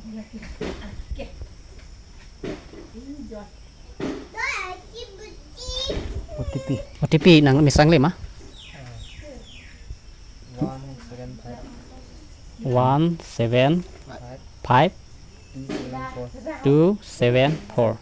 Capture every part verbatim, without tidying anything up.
O T P. O T P nang misang le ma? One seven five. One seven five. Two seven four. Two seven four.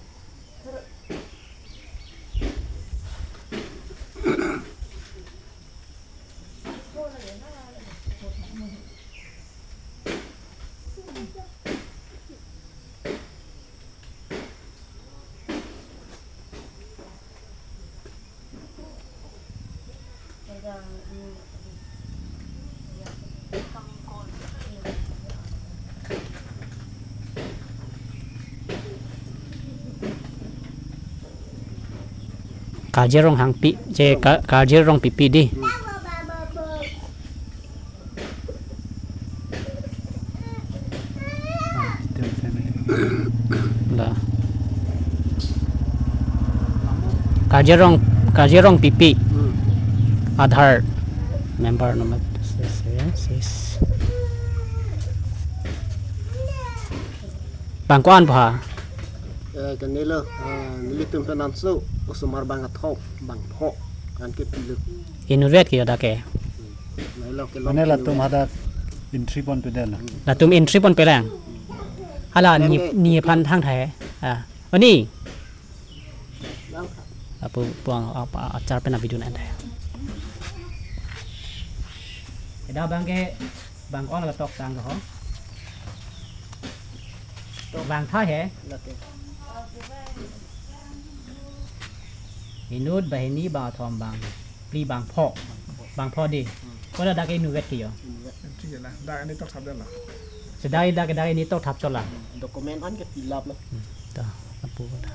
Karjir Ronghangpi, je Ka-, Karjir Rongpipi di. La. Karjir Rong, Karjir Rongpipi. Hmm. Aadhaar member number six seven six. Bang ko-an pha? Eh, kanilo, eh, nelitum penanso, osomar bang athok, bang pho, anke pilo. Inutvet ke yo dak ke. Hmm. Nahilo ke mane long latum pilo. Hadak entry ponpe dela. Latum entry ponpe lang. Hala ni, nang ke ni phan thang thai. Ah. Oni. Nang. Apu puang apa achar pen a-video nang thai. Eda bang ke bang ko-an la toktang ho. Bang tha he. Lake. Inut, banghini, bangthom, bangphli, bangpho. Bangpho di. Hmm. Ko ladak inutvet ke yo. Inutvet. Thik la. Dak ani tokthap dela. Seta dak, dak ani tokthap chot la. Document an ke fill up la. Hmm. Ta, apu ta.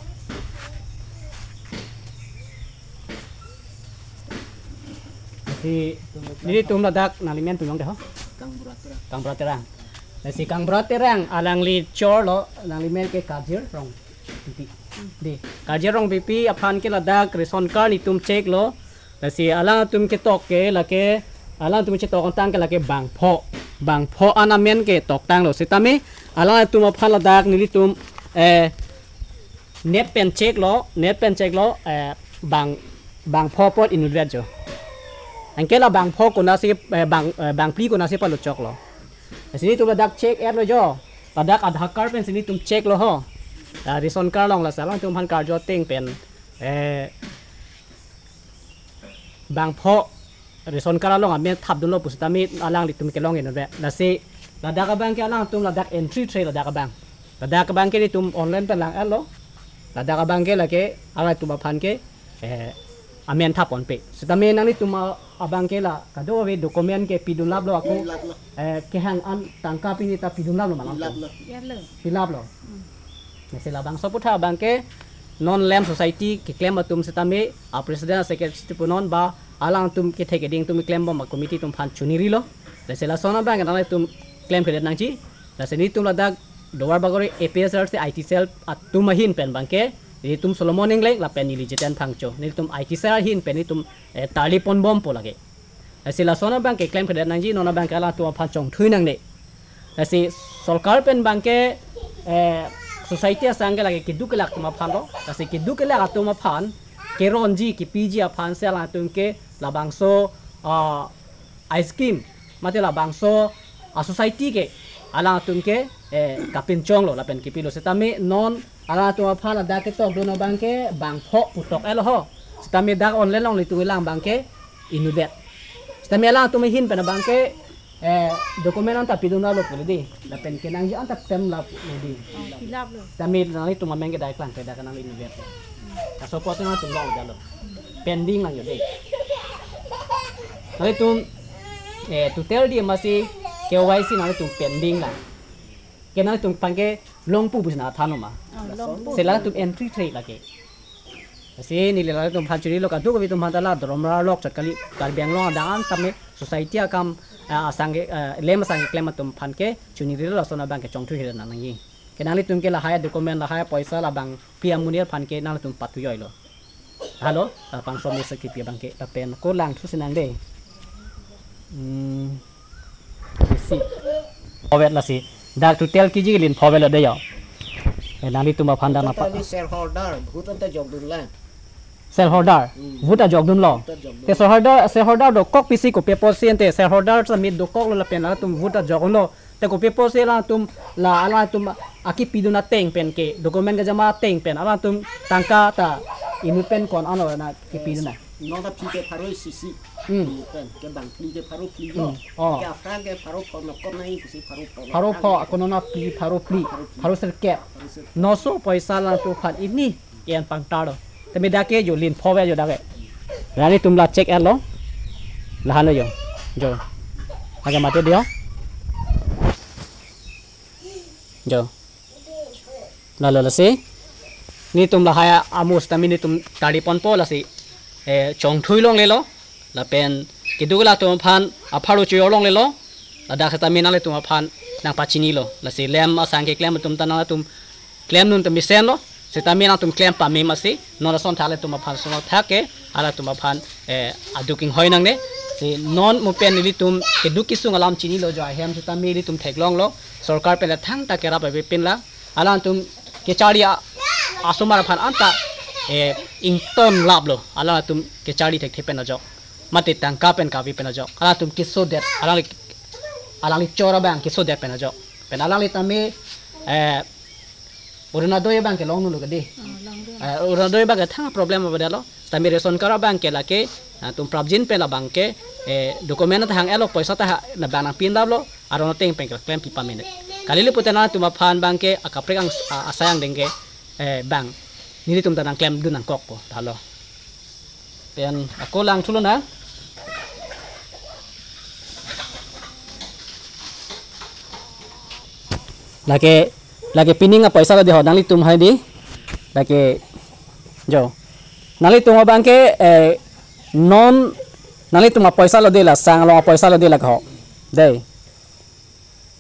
Si, nelitum ladak nanglimen pu jong de ho? Kangbura Terang. Kangbura Terang. Lasi Kangbura Terang alangli chor lo, nanglimen ke Karjir Rongpipi. Di, Karjir Rongpipi aphan ke ladak ration card nelitum check lo. Lasi alangtum ketok ke lake, alangtum chetok tang ke lake bangpho. Bangpho an amen ke toktang lo. Sitame alangtum aphan ladak nelitum, eh, net pen check lo, net pen check lo, eh, bang, bangpho apot inutvet jo. Anke la bangpho konatsi, eh, bang, eh, bangphli konatsi palo chok lo. Lasi nelitum ladak check et lo jo. Ladak Aadhaar card pensi nelitum check lo ho. Ah, ration card along lasi alangtum aphan karju ateng pen, eh, bangpho ration card along amen thapdunlo pusitame alanglitum kelong inutvet. Lasi ladak abang ke alangtum ladak entry thre ladak abang. Ladak abang ke nelitum online pen lang-etlo. Ladak abang ke lake alangtum aphan ke, eh, amen thap ponpe. Sitame nanglitum a-, abang ke la kadokave document ke pidun laplo ako. Pidun laplo. Eh, kehang an tangka pini ta pidun laplo ma lang. Pidun laplo. Fill up lo. Fill up lo. Hmm. Lasi labangso aputhak abang ke non LAMP Society keklem atum sitame a-president a-secretary punon ba alangtum kethe keding atum keklembom a-committee atum aphan choningri lo. Lasi lason abang ke nanglitum klemkledet nangji. Lasi nelitum ladak Duarbagori A P S R C I T cell atum ahin pen abang ke nelitum Solomon Engleng lapen neli Jiten Phangcho. Nelitum I T cell ahin pen nelitum, eh, tarli ponbompo lake. Lasi lason abang ke klemkledet nangji, non abang ke alangtum aphan chongthui nangne. Lasi sorkar pen abang ke, eh, society asang ke lake keduk kelak atum aphan lo. Lasi keduk kelak atum aphan keronji kepiji aphan si alangtum ke labangso, ah, ice cream mate labangso a-society ke alangtum ke, eh, kapinchong lo lapen kepilo sitame non alangtum aphan ladak ketokdun abang ke bangpho pu tok-etlo ho. Sitame dak online along nelitum kelang abang ke inutvet. Sitame alangtum ahin pen abang ke, eh, document anta pidun laplo pule di. Lapen kenangji anta pem laplo di. Oh, fill up lo. Sitame nanglitum amen ke dak klang ke dak nang inutvet. Kaso pos nangtum long jalo. Pending lang jo de. Nanglitum, eh, total di masi K Y C nanglitum pending lang. Ke nanglitum abang ke longpo pusi nangthan ma. Oh, longpo. Si latum entry thre lake. Si neli latum aphan choningri lo kadokave atum aphan ta la dorom ra lok chot kali Karbi Anglong adang an tame society akam, ah, asang ke, ah, LAMP asang keklem atum aphan ke choningri lo lason abang ke chongthui nangne nangji. Ke nanglitum ke lahai document lahai poisa labangpi amonit aphan ke nanglitum pathu joi lo. Halo, labangso message kepi abang ke lapen ko langthu si nang de. Hmm. Isi. Ovet lasi. Dak total kiji lin pho avelo dei yo. Eh, nanglitum aphan dak napa. Totally shareholder, vote anta jokdunlang. Shareholder, Hmm. vote ajokdunlo. Vote ajokdun. Te shareholder, shareholder dokok pisi kopi apotsi ante shareholder sami dokoklo lapen alangtum vote ajokdunlo. Te kopi apotsi alangtum la alangtum akipidun ateng pen ke document kejama ateng pen alangtum tangka ta inut pen ko-an ano na kipidun na. Nota phli ke pharo isi isi. Hmm. Inut pen ke bang phli ke pharo phli Hmm. yo. Oh. Ke aphrang ke pharo pho nokok nai kusi pharo pho. Pharo pho akono na phli pharo phli. Pharo phli. Pharo sirkep. Pharo sirkep. Noso poisa alangtum aphan ini. Ke-en pangtar lo. Tame dak ke jo lin pho ave jo dak ke. Nanglitum la check-etlo. Lahenlo jo. Jo. Lake mate dei yo. Jo. Lalo lasi. Netum lahai amus tame netum tari ponpo lasi. Eh, chongthui longlelo. Lapen keduk latum aphan apharo choyor longlelo. Ladak setame nanglitum aphan nangpachinilo. Lasi lem asang keklem atum ta nangtum klemdun ta mesenlo. Setame nangtum klem pame masi. Non ason thale atum aphan sono thak ke. Alangtum aphan, eh, aduk inghoi nangne. Si non mo pen ilitum keduk kesung alam chinilo jo ahem setame ilitum theklonglo. Sorkar pen la thangta kerap avepin la. Alangtum kecharli a-, asomar aphan anta, eh, ington laplo. Alangtum kecharli thekthe pen ajok. Mate tangka pen kave pen ajok. Alangtum kesodet. Alangli, alangli chor abang kesodet pen ajok. Pen alangli tame, eh, Orunodoi abang ke longdunlo ke dei. Oh, longdun. Eh, Orunodoi abang ke thang problem apa dalo. Tame ration card abang ke lake, ah, atum prapjin pen labang ke, eh, document ta hang-etlo poisa ta ha, na bang nangpindaplo, aron ateng pen ke klem pipa mene. Kalilo pute nangtum aphan abang ke, akaprek ang, a-, asai angdeng ke, eh, bang. Nelitum ta nangklemdun nangkokpo, dalo. Pen ako lang thulo na. Lake, lake pining apoisa lo dei ho, nanglitum hai dei. Lake, jo. Nanglitum abang ke, eh, non, nanglitum apoisa lo dei la, sang along apoisa lo dei la ho. Dei.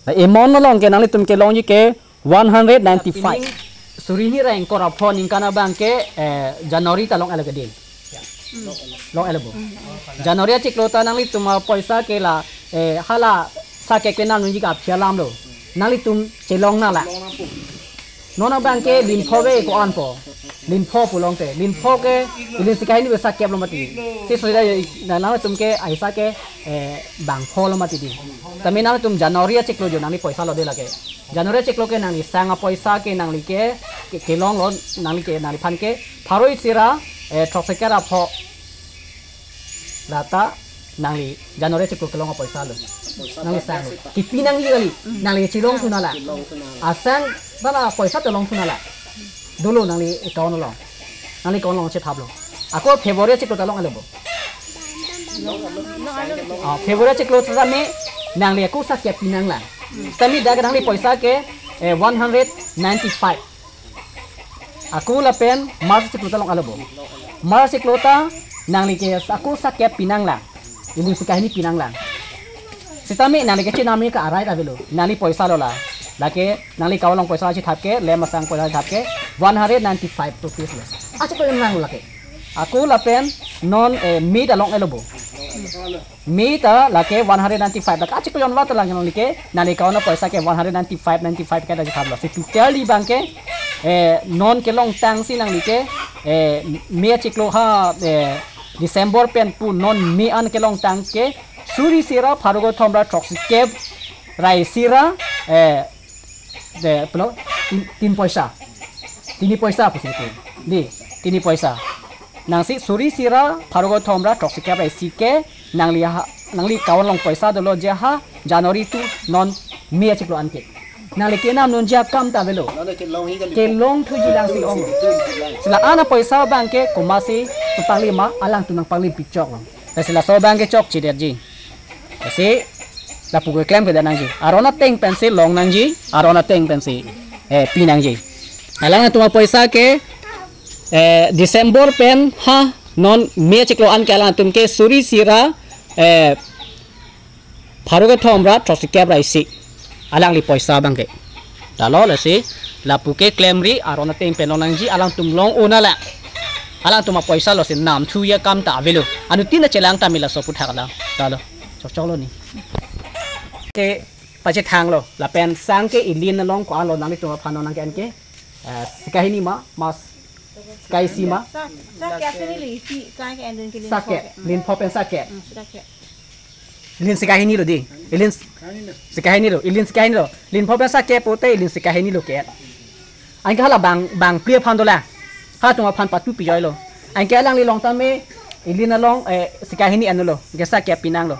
La amount along ke nanglitum kelongji ke one hundred ninety-five. Pining suri hini ra ingkoi ra pho ningkan abang ke, eh, January ta long-etlo ke dei. Long-etlo bo. January achiklo ta nanglitum apoisa ke la, eh, hala sakep ke nangji ke aphi alam lo. Nanglitum chelong nanglang. Non abang ke lin pho ave ko-anpo. Lin pho pu longte. Lin pho ke ilin sika hini ave sakep lo mati. Te suri ra na nangtum ke ahisa ke, eh, bang pho lo mati dei. Tame nangtum January achiklo jo nangli poisa lo dei lake. January achiklo ke nangli sang apoisa ke nangli ke, ke, kelonglo nangli ke nangliphan ke pharo isi ra, eh, throksi kep ra pho. Lata nangli January achiklo kelong apoisa lo. Nangli sang lo. Kipi nangji kali. Nangli chelongthu nanglang. Asang bana poisa ta longthu nanglang. Dolo nangli account along. Nangli account along chethaplo. Ako February achiklo ta long-etlo bo. Ah, February achiklo setame nangli ako sakep pi nanglang. Setame dak nangli poisa ke, eh, one hundred ninety-five. Ako lapen March achiklo ta long-etlo bo. March achiklo ta nangli ke ako sakep pi nanglang. Ilin sika hini pi nanglang. Setame nangli ke chenam ke arai ta avelo. Nangli poisa lo la. Lake nangli account along poisa chethap ke, lem asang poisa chethap ke, one hundred ninety-five rupees lo. Achiklo nanglang lake. Ako lapen non, eh, May ta long-etlo bo. May ta lake one hundred ninety-five lake achiklo jon vata lang nangli ke, nangli account along poisa ke one hundred ninety-five, ninety-five ke ta chethaplo. Si total dei abang ke, eh, non kelongtang si nangli ke, eh, May achiklo ha, eh, December pen pu non May an kelongtang ke, suri isi ra pharo kethom ra throksi kep ra isi ra, eh, de, pulo, tin, tin poisa. Tini poisa pusi ke. Dei, tini poisa. Nangsi suri isi ra pharo kethom ra throksi kep ra isi ke nangli ha, nangli account along poisa dolo je ha January to non May achiklo an ke. Nangli kenamdunji akam ta avelo. Nangli kelongji kali. Kelongthuji lang si ong. Si la-an apoisa abang ke komatsi panglim ma alangtum nangpanglim pichok lo. Lasi laso abang ke chokchedetji. Lasi lapu keklem kedo nangji. Aron ateng pensi long nangji. Aron ateng pensi, eh, pi nangji. Alangtum apoisa ke, eh, December pen ha non May achiklo an ke alangtum ke suri isi ra, eh, pharo kethom ra throksi kep ra isi. Alangli poisa abang ke. Dalo lasi lapu keklem ri aron ateng pen long nangji alangtum long-un nanglang. Alangtum apoisa lo si namthuji akam ta avelo. Anuttin ta chelang tame laso aphuthak alam. Dalo. Chokchoklo ni. Ke pachethanglo. Lapen sang ke ilin along ko-an lo nanglitum aphan nang ke-en ke, eh, sika hini ma, mas, sika isi ma? Sa, sa kep sini li, si, sa ke endun ke lin Sa pho kep, ke. Lin pho pen sa kep. Hmm, sa kep. Ilin sika hini lo di. Ilin sika hini lo. Ilin sika hini lo. Lin pho pen sa kep pote ilin sika hini lo ke. Anke hala bang, bangphli aphan dolang. Halatum aphan patu pijoilo. Anke alangli long tame ilin along, eh, sika hini enlo. Anke sa kep pinanglo.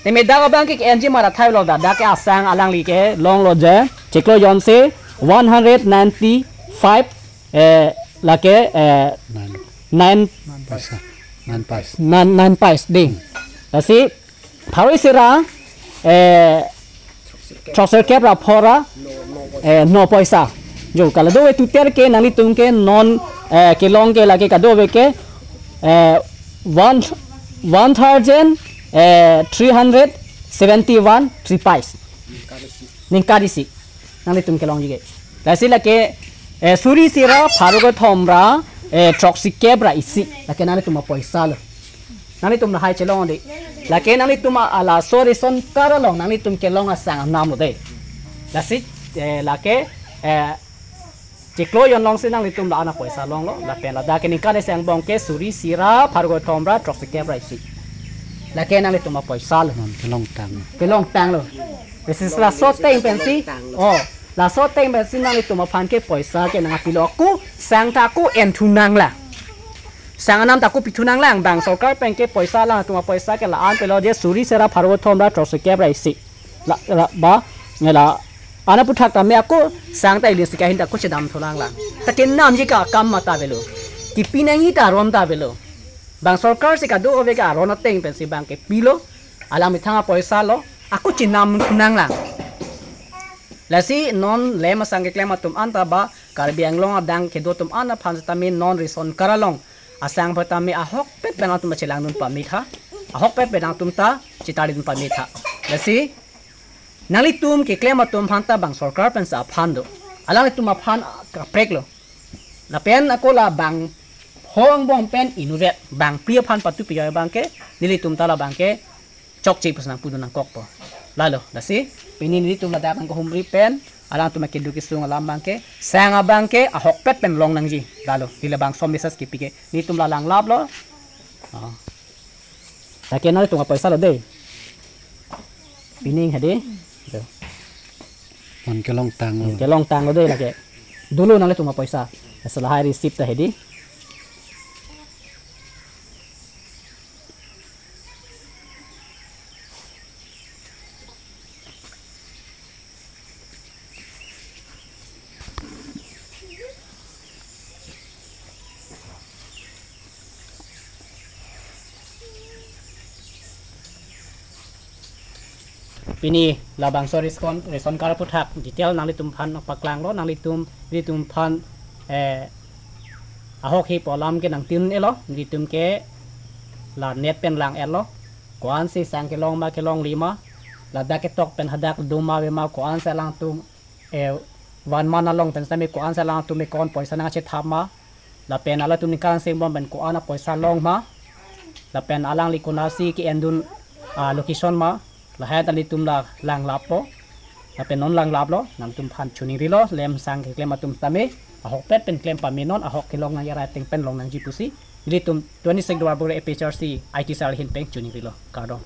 Tame dak abang ke enji mara thailo dak, dak ke asang alangli kelonglo je. Chiklo jonsi one hundred ninety-five, eh, lake, eh, Nine. nine Paisa. Nine paisa. Nine, nine paisa ding. Lasi pharo isi ra, eh, throksi kep ra pharo, eh, no paisa. Jo, kala do ve tuter ke nanglitum ke non, eh, kelong ke lake kadokave ke, eh, one, one thousand, eh, three hundred seventy-one three paisa. Ningkan isi. Nanglitum kelongji ke. Lasi lake, eh, suri isi ra pharo kethom ra, eh, throksi kep ra isi. Lake nanglitum apoisa lo. Nanglitum lahai chelong di. Lake nanglitum a-, laso ration card along nanglitum kelong asang anam lo de. Lasi, eh, lake, eh, chiklo jon alongsi nanglitum la-an apoisa longlo. Lapen ladak ke ningkan isi angbong ke suri isi ra pharo kethom ra throksi kep ra isi. Lake nanglitum apoisa lo. Non kelongtang. Kelongtanglo. This is laso ateng pensi. Oh, laso ateng pensi nanglitum aphan ke poisa ke nangkepilo, ako sang ta ako enthu nanglang. Sang anam ta ako pithu nanglang, bang sorkar pen ke poisa lang, nangtum apoisa ke la-an pilo je suri isi ra pharo kethom ra throksi kep ra isi. La, la, ba, nge la, ana puthak tame ako sang ta ilin sika hini ta ako chedamthu nanglang. Ta kenamji ke akam mata avelo. Kepi nangji ta aron ta avelo. Bang sorkar si kadokave ke aron ateng pensi bang kepilo. Alang methang apoisa lo. Ako chenamthu nanglang. Lasi non lem asang keklem atum anta ba Karbi Anglong adang kedo atum an aphan setame non ration card along asang aphan tame ahokpet pen atum chelangdun pame tha. Ahokpet pen atum ta chetardun pame tha. Lasi nanglitum keklem atum aphan ta bang sorkar pensi aphan do. Alanglitum aphan kaprek lo. Lapen ako la bangpho angbong pen inutvet bangphli aphan patu pijoi abang ke nelitum ta la abang ke chokche pusi nangpudun nangkokpo. Lalo, lasi pini nelitum ladak nangkehumri pen alangtum akeduk kesung alam abang ke sang abang ke ahokpet pen long nangji. Lalo, neli labangso message kepi ke nelitum la langlaplo. Oh. Lake nanglitum apoisa lo de. Pining hadi. Jo. Non kelongtanglo. Kelongtanglo de lake. Dolo nanglitum apoisa. Lasi lahai receipt ta hadi. Pini labangso ration, ration card aputhak detail nanglitum aphan paklanglo, nanglitum, nelitum aphan, eh, ahok hi pu alam ke nangtin-elo, nelitum ke la net pen lang-etlo. Ko-ansi sang kelong ma kelongli ma, ladak ketok pen hadak do ma ave ma, ko-ansi alangtum, eh, one month along pen setame ko-ansi alangtum account poisa nangchethap ma, lapen alangtum ningkan isi angbong pen ko-an apoisa long ma, lapen alangli konatsi ke-endun, ah, location ma, lahai ta nelitum la langlappo. Lapen non langlaplo, nangtum aphan choningrilo, lem sang keklem atum tame ahokpet pen klem pame non, ahok kelong nangji arai ateng pen long nangji pusi nelitum twenty-six Duarbagori A P H L C I T cell ahin pen choningrilo. Kardom.